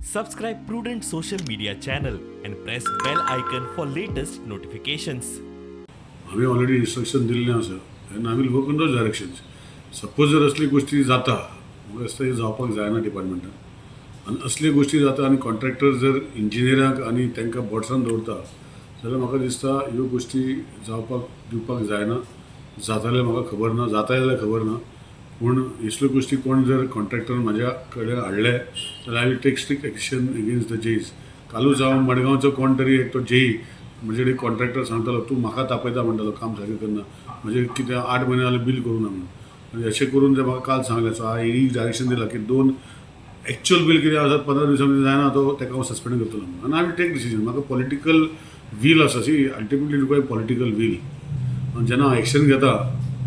Subscribe Prudent social media channel and press bell icon for latest notifications. हांवें already instruction दिल्लें आसा and I will work in those directions. Suppose जर असली गोश्टी जाता, म्हाका दिसता हें जावपाक जायना डिपार्टमेंटान. आनी असल्यो गोश्टी जाता आनी कॉन्ट्रॅक्टर जर इंजिनियरांक आनी तांकां बोट्सान दवरता जाल्यार म्हाका दिसता ह्यो गोश्टी जावपाक दिवपाक जायना. जातालें म्हाका खबर ना, जाता जाल्यार खबर ना, पूण असल्यो गोश्टी कोण जर कॉन्ट्रॅक्टर म्हाज्या कडेन हाडले जाल्यार I will take strict action against the JEs. कालूच हांव मडगांवचो कोण तरी एकटो जेई म्हजे कडेन कॉन्ट्रॅक्टर सांगतालो, तूं म्हाका तापयता म्हणटालो, काम सारकें करना, म्हजें कितें 8 म्हयने जाले बील करूं ना म्हणून. आनी अशें करून ते म्हाका काल सांगलें. सो हांवें एक डायरेक्शन दिलां की दोन एक्चुअल बील कितें आसा, 15 दिसां भितर जायना तो ताका हांव सस्पेंड करतलो म्हणून. आनी I will take decision. म्हाका पॉलिटिकल वील आसा. See, ultimately require political will. आनी जेन्ना हांव एक्शन घेता,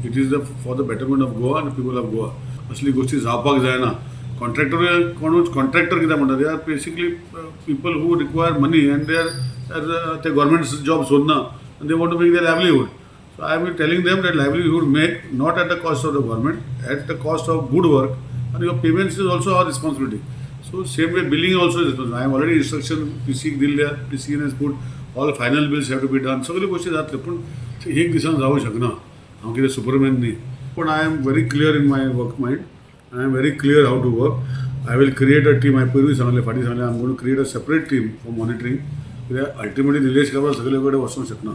it is the for the betterment of Goa आनी पिपल ऑफ गोवा. असली गोश्टी जावपाक जायना. कॉन्ट्रॅक्टर कोणूच कॉन्ट्रॅक्टर कितें म्हणटा, they are basically people who require money and they are ते गव्हर्मेंट जॉब सोदना आनी they want to make their livelihood. So I am telling them that livelihood make not at the cost of the government, at the cost of good work, and your payments is also our responsibility. So same way, billing also is responsible. I have already instruction PC दिल्ले. PC has put all final bills have to be done. सगळ्यो गोश्टी जातल्यो, पूण एक दिसान जावंक शकना. हांव कितें सुपरमॅन न्ही, पूण I am very clear in my work mind. I am very clear how to work. I will create a team. हांवें पयरूय सांगलें, फाटीं सांगलें, I am gonna create a separate team for monitoring, कित्याक अल्टिमेटली निलेश काब्राल सगळे कडेन वचूंक शकना.